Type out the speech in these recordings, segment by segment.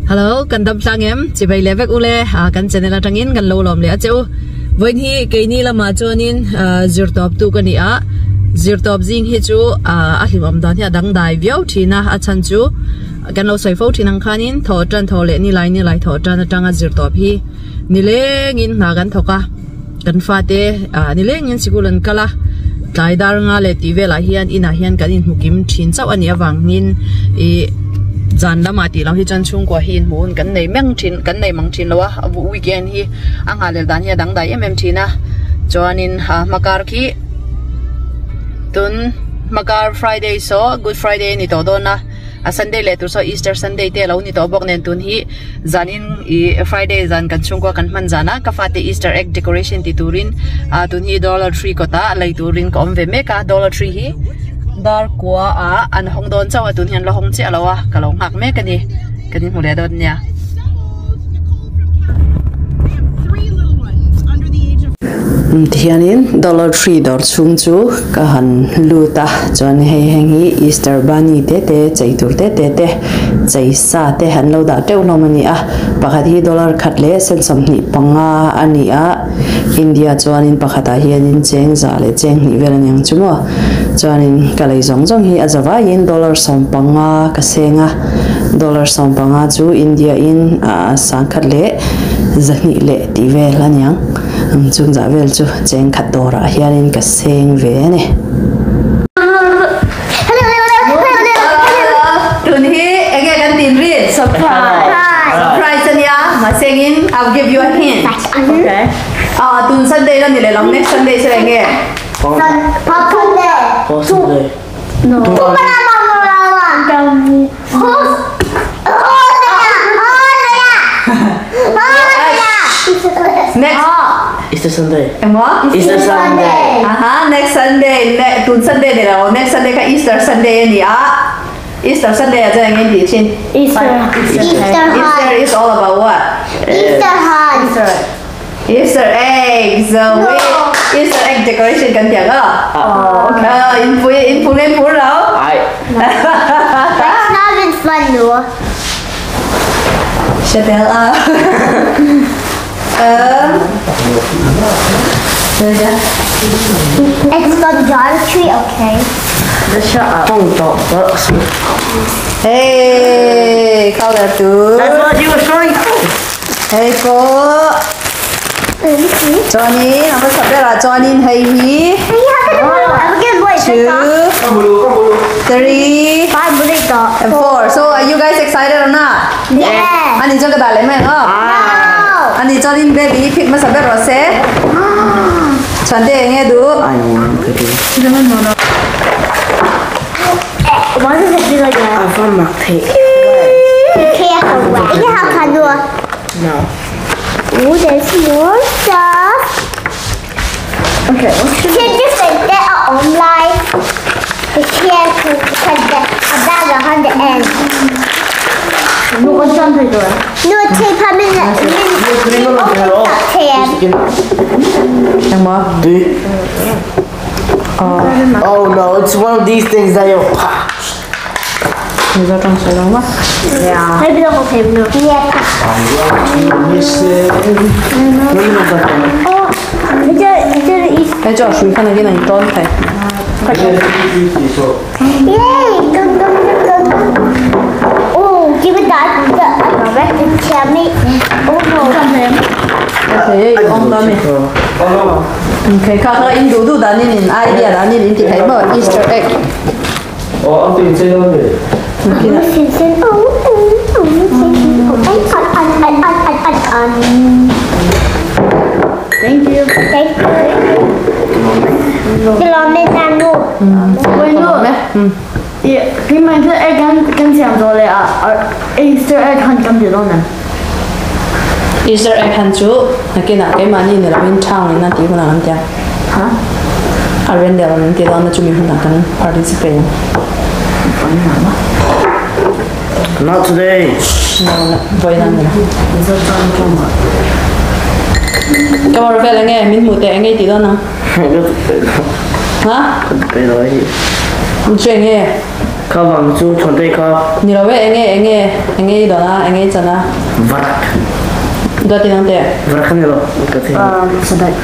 Hello kan dam tlang em chibai leh vek ule ah kan channel atangin kan lo lawm leh a che u vawiin hi keini lamah chuanin ah zirtawp tu ka ni a zirtawp zing hi chu ah a hlimawm dan hi a dangdai viau thin a a chhan chu kan lo sawi fo thin ang khanin thaw tan thaw leh ni lai ni lai thaw tan atanga zirtawp hi nilengin hna kan thawk a. Kan fate ah nilengin sikul an kal a, tlai dar nga leh tih velah hian inah hian kan inhmu kim thin chauh a nih avangin ih zan lamah tih loh hi chuan chhungkua hi inhmuh hun kan nei meng thin kan nei mang thin lo a, weekend hi a nghah lel dan hi a dangdai em em thin a, chuanin ah hmakar khi tun hmakar Friday saw Good Friday a ni tawh dawn a. A Sunday leh tur saw Easter Sunday te a lo ni tawh bawk nen tun hi zanin ih Friday zan kan chhungkua kan hman zan a ka fate Easter egg decoration ti turin ah tun hi Dollar Tree kawtah lei turin ka awm ve mek a Dollar Tree hi dar kua ah an hawng dawn chauh a tun hian la hawng chiah lo a ka lo nghak mek a ni kan inhmu leh dawn nia. Tihianin Dollar Tree dawr chhung chu ka han lut a chuan hei heng hi Easter bunny te te chei tur te te te chei sa te an lo dah teuh hlawm a ni a pakhat hi dollar khat leh sen sawmhnih panga a ni a India chuanin pakhatah hianin cheng za leh cheng hnih vel a ni ang chu maw chuanin ka lei zawng zawng hi a za vaiin dollar sawm panga ka seng a dollar sawm panga chu India in ah sangkhat leh zahnih leh tih vel a ni ang. Chung zah vel chu cheng khat dawrah hianin ka seng ve a ni. Tun hi enge kan tin rin? Surprise! Surprise a nia, mahse engin I'll give you a hint. Okay. Ah, tun Sunday la ni leh lo, next Sunday chu enge? Sunday. No. Next. Easter Sunday. Engmaw? Easter Sunday. Aha, next Sunday, ne, tun Sunday ni lo, next Sunday kha Easter Sunday a ni a. Easter Sunday ah chuan eng nge in tih thin? Easter. Easter. Easter is all about what? Easter hunt. Easter egg. So we Easter egg decoration kan tiang a. Oh, okay. In pui in phu lem phu lo. Ai. That's not even fun nữa. Chanel a. It's the Dollar Tree, okay? Không tọ vợ. Hey, khao là tu. That's what you were showing. Hei pawh chuanin a hmasa berah chuanin hei hi two three and four so are you guys excited or not? Ani chuan ka dah leh mai ang aw ani chuanin baby hi phit hmasa ber rawh se chhuan te eng nge duh? No. Ooh, there's more stuff. Okay. Can you fit that online? The chair can put the a bag on the end. No, take a minute. Engmaw? Oh no, it's one of these things that you pop. Mizo tawng sawi lo maw? Hei chu a hrui khan akin a intawn thei. Okay, i awm ta mi. Okay, kha kha in duh duh danin in idea danin in ti thei maw Easter egg. Thank you. Thank you. Easter egg han chu nakinah keimahni ni lovin town in a tih hunah kan ti a. A Rendell an ti dawn a chumi hunah kan participate ang. Not today. No, no, vawiin a ni lo. Ka mawr vel enge min hmuh teh enge i tih dawn ang? Ha? Chu enge? Kha vang chu Chhuantei kha. Ni lo e, enge enge enge i dawn a, enge i chan a? Varak. Dawt in ang teh. Varak a ni lo, ka thei lo. Sadat,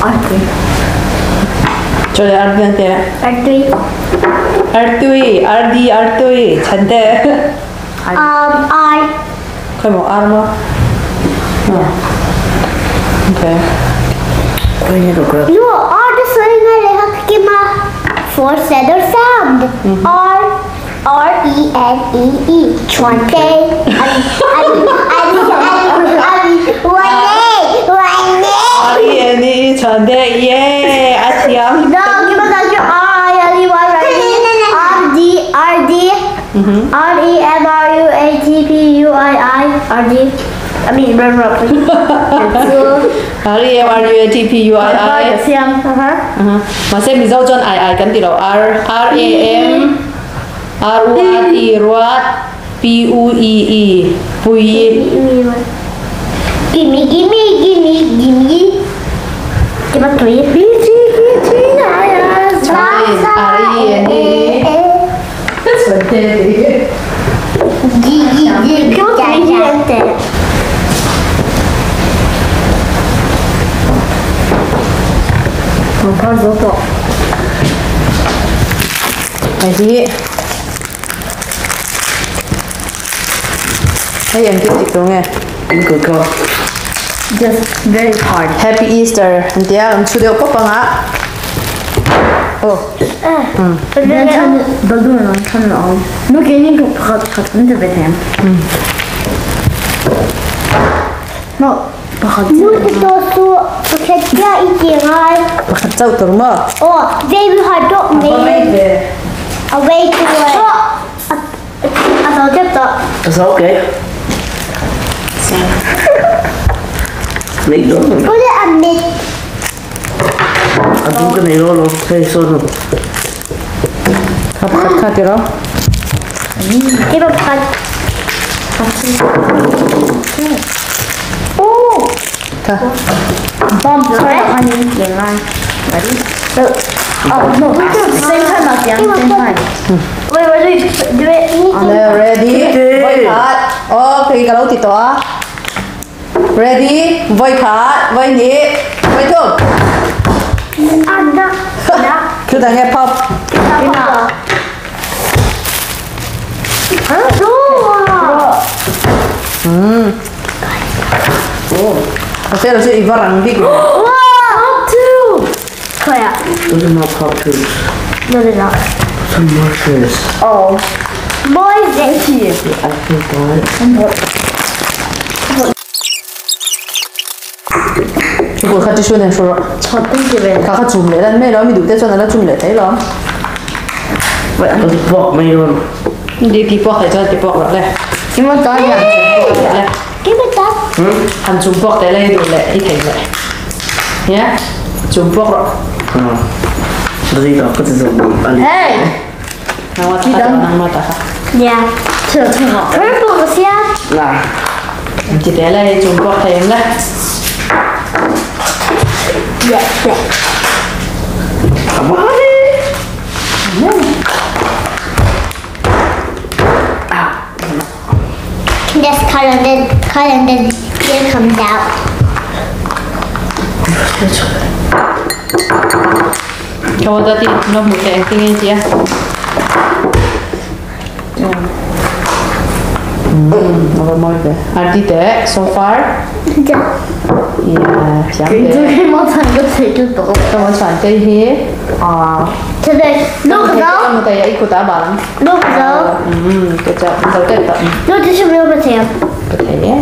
artui. Chawleh artui ang teh. Artui. Artui, ardi, artui, Chhante. Um, ar. Khawi maw ar maw? Okay. No, R the sawi ngai leh kha kima for letter sound. R R E N E E Chhuante. I mean, I mean, I mean, I mean, One one R E N E E Chhuante. Yeah, a thiam. No, kima ka chu R I L E Y R E R D R D R E M R U A T P U I I R D. I mean, R R R E M R U A T P U I I. Mahse Mizo chuan I I kan ti lo R R A M R U A T Ruat P U E E Pui. Gimme, gimme, gimme, gimme. Give me three. B G G G I S R E N E E. G G G G G. Hei hi hei engtin tih tur nge? Just very hard. Happy Easter an tia an chhu deuh pawp anga oh. Then turn the balloon on, turn it on. No, can you go cut cut into the him? No, pakhat. Nu te to su pakhat ya i ti ngai. Pakhat chauh tur maw? Oh, baby hot dog me. Away to it. A to tep to. It's okay. Nei lo. Put it a mid. A du ka nei lo lo. Hei so no. Kha pakhat kha tiraw. Give a pakhat. Oh. Kha. Bomb turn on in line. Ready? Oh no, same time, Asian, same time. Wait, wait, wait. Do it. Ready? Voi khat. Okay, ka lo ti tawh a. Ready? Voi khat, voi hnih, voi thum. Anna. Thil dang nge pop. A fel chu i va rang bik ve. Pop two. Claire. Those are not pop tubes. No, they're not. Some markers. Oh. Boys. I forgot. Kut kha tissue nen hru rawh. Kha kha chum leh lan mai lo, mi duh te chuan a la chum leh thei lo. Ka ti puak mai dawn. Di ti puak thei chuan ti puak rawh le. Han chum puak teh le i duh leh i thei leh. Nia chum puak rawh. Ka ka ti zawk a ni. Hey! Nangma ta kha nangma ta kha. Yeah. Purple sia. Na. Ti teh le i chum puak thei ang le. Yeah. Just cut and then cut and then it comes out. Come on, Daddy. No more anything in here. Arti te so far. Yeah. Yeah, 这个猫铲个腿就走。 Kamu santai hi. Ah. Today, look though. Kamu tanya ikut abang. Look though. Kejap, bentar tak. No, this is real potato. Potato.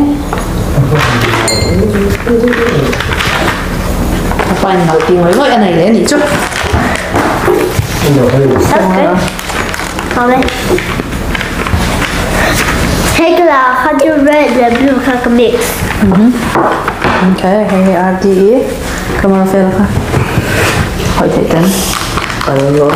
Apa yang nak tinggal ngoi anai le ni chu. That's good. Mommy. Take it out. How do red and blue kind of mix? Okay, hei R D E. Come on, Phil. Hoi thei tan. I don't know.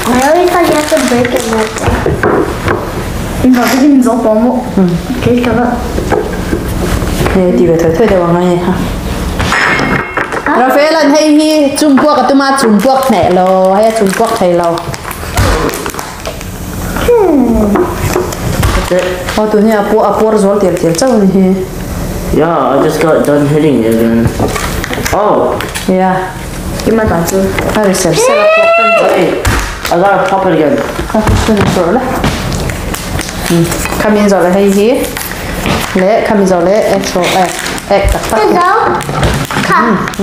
I always thought you have to break it like that. 你把这个你走保姆。可以搞到。Nge ti ve thoi thoi deuh ang a hei ha. Rafael an hei hi chum puak a tum a chum puak hneh lo hei a chum puak thei lo. Aw tun hi a puar a puar zual tial tial chauh a ni hi. Yeah, I just got done hitting it and oh. Yeah. Kima ta chu. A ri ser ser a puak tan chauh. Wait, I gotta pop it again. Ka chun tur la. Khamin zawh leh hei hi leh khami zawh leh egg roll eh egg tak tak hi.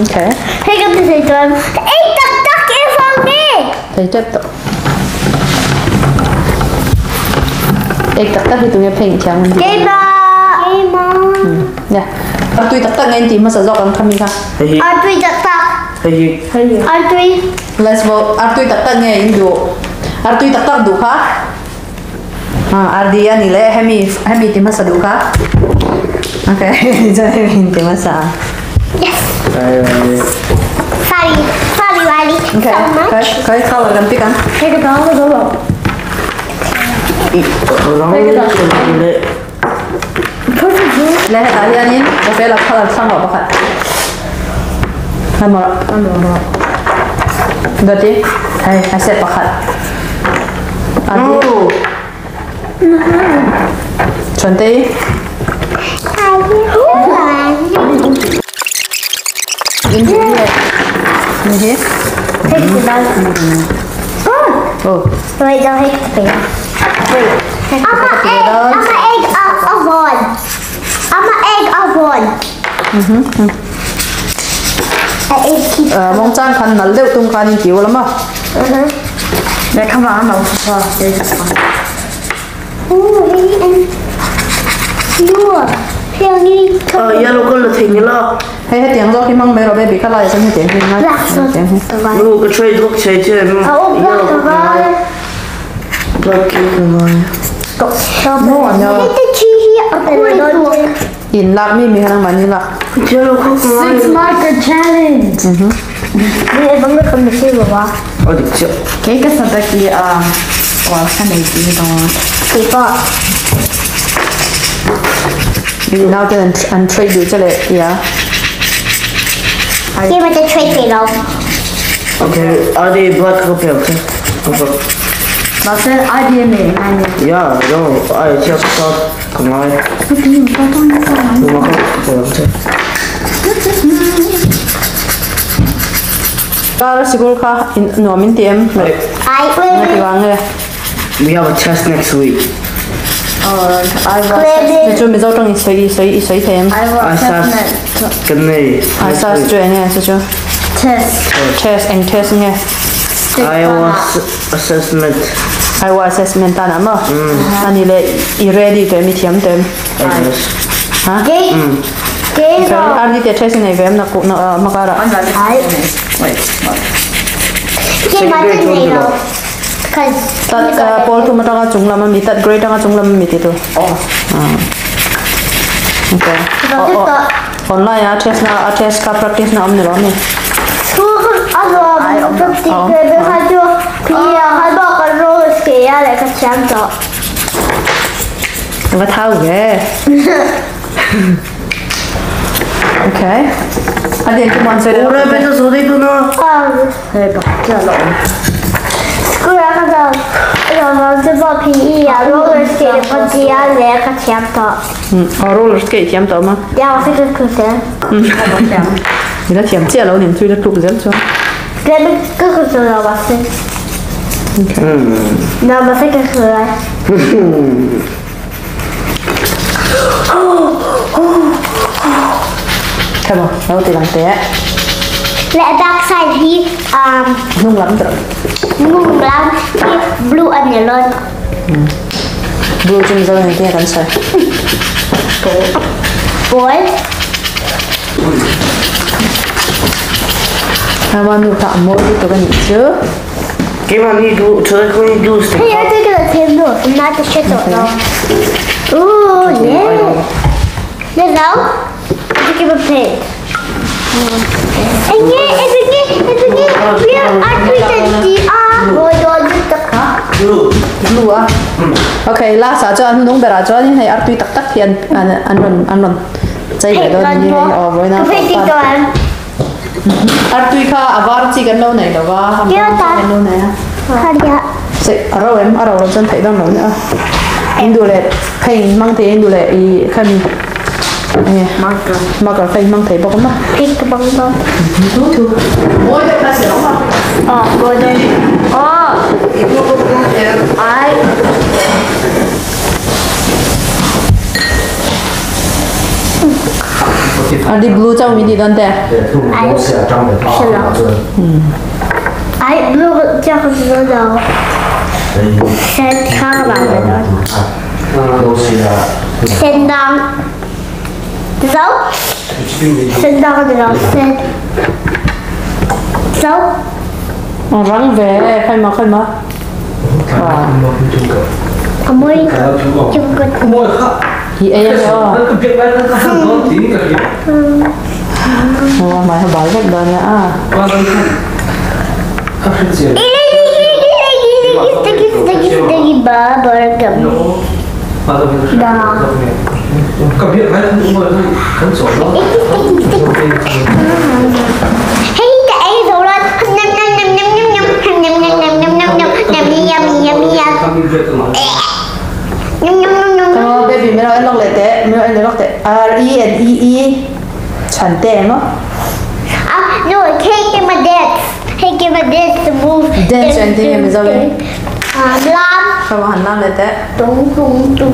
Okay. Hei ka ti thei chuan egg tak tak i vang nge. Thei tep tawh. Egg tak tak hi tunge phei thiam ang. Keima. Keima. Ya. Artui tak tak nge in ti hmasa zawk ang khami kha. Hei hi. Artui tak tak. Hei hi. Hei hi. Artui. Let's vote. Artui tak tak nge in duh. Artui tak tak duh kha. Ardi a ni leh hemi hemi ti hmasa duh kha. Okay chuan hemi in ti hmasa. Yes. Sorry, sorry Riley. Okay. So much. Kai kai color kan pick ang. Hei ka tang ka zo lo. Le hetah hianin Rafaela color thlang rawh pakhat. Hei mawrh. Dawti hei a set pakhat. Ardi. Chuantei. In hi ni hi. Oh. Wait, don't hit the pin. I'm a egg. I'm a egg of one. I'm a egg of one. A egg keep. Mawng chang khan nal deuh tum khan in tiu lam a. Leh kha vang a no chu Ooh, hei and blue. Ờ, yellow color thing la. Hei hetiang zawk hi hmang mai rawh baby kha laiah chuan hetiang hi ngai hetiang hi. No, ka trade look che che. Oh, black Black No, no. In lak mi mi kha nangmah ni lak. Yellow color. Six marker challenge. Ờ, được chưa? Kei ka sabaki a wal ka nei ti dawn. I nau ten an trade duh che leh tia. Okay, are they black okay, okay. Okay. Mahse idea nei ngai ni. Yeah, no, I just thought come on. Kar sikul kha nuam in ti em? Ti vang nge? We have a test next week. Chu Mizo tawng i sawi i sawi i sawi thei em? Asas kan nei. Asas chu eng nge chu? Test. Test eng test nge? Iowa assessment. Iowa assessment tan ah maw? Ani leh i ready tawh em i thiam tawh em? Ha? Ardi te test i nei ve em na hmakar ah? Tat pawl thum atanga chung lam ami tat grade anga chung lam ami ti tu. Okay. Online a test na a test ka practice na awm ni lo ami. Va thau ve. Okay. A dian chu muan sawi deuh. Ora pe so dei tu no. Aw roller skate thiam tawh ma. Nila thiam chiah lo nen chu ila tluk zel chuan. Come on, lo ti lang teh. Hnung lam tawh. Blue chu Mizo nen tinge kan sawi. Ama nu kha a mawi lutuk a nih chu. Blue a. Okay, last ah chuan hnung berah chuanin hei artui tak tak hi an an rawn an rawn. Chei ve dawn ni hei aw vawiin a tan. Artui kha a var chi kan lo nei lo va, a brown chi kan lo nei a. Chei a ro em a ro lo chuan theih dawn lo nia. In duh leh paint hmang thei in duh leh i khami enge marker marker kha in hmang thei bawk a maw. Paint ka hmang dawn. Thu thu. Mawi deuh kha si lo maw. Aw mawi dawn. Aw. Ai. A di blue chauh min tih dawn te. Ai Ai blue chauh blue lo. Sen thang vang ve dawn. Sen dang. Zo. Sen dang ni lo sen. Zo. Rang ve khai ma khai ma. Hi ei a aw. Aw mai ha bal vek dawn nia a. Come baby min lo en lawk leh teh min lo en leh lawk teh R E N E E chhan te emaw. Ah no hey give a dance hey give a dance to move dance eng tin nge mizo in lam ka va han lam leh teh tung tung tung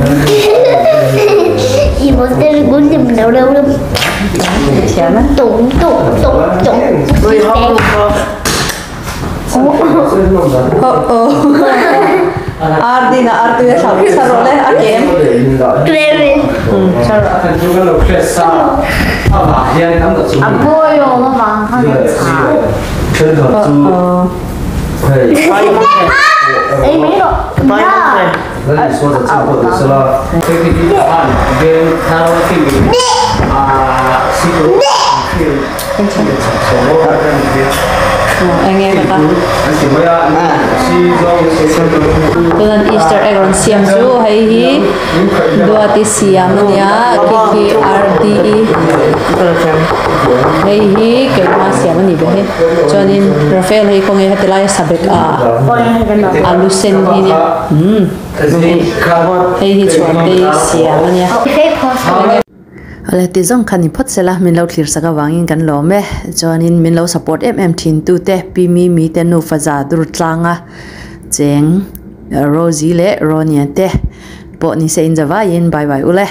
i muốn tên gún thì mình đâu đâu đâu thiam e tung tung tung tung Oh oh ar ding a ar tui a thlau thla rawh le a kem thla rawh oh Eng nge ka ta? Chuan Easter egg rawn siam chu hei hi Duati siam a nia khi khi RDE hei hi keimah siam a ni ve hei chuanin Rafael hei khawnge heti laia sabek a alu sen hi nia umm hei hi chhuan te siam a nia. Awle ti zawng kha ni phawt sela min lo thlir sak avangin kan lawm e. Chuanin min lo support em em thin tute Pi Mi Mi te nufa za dur tlanga cheng Rosie leh Ronia te pawh ni se in zavaiin bye bye ule.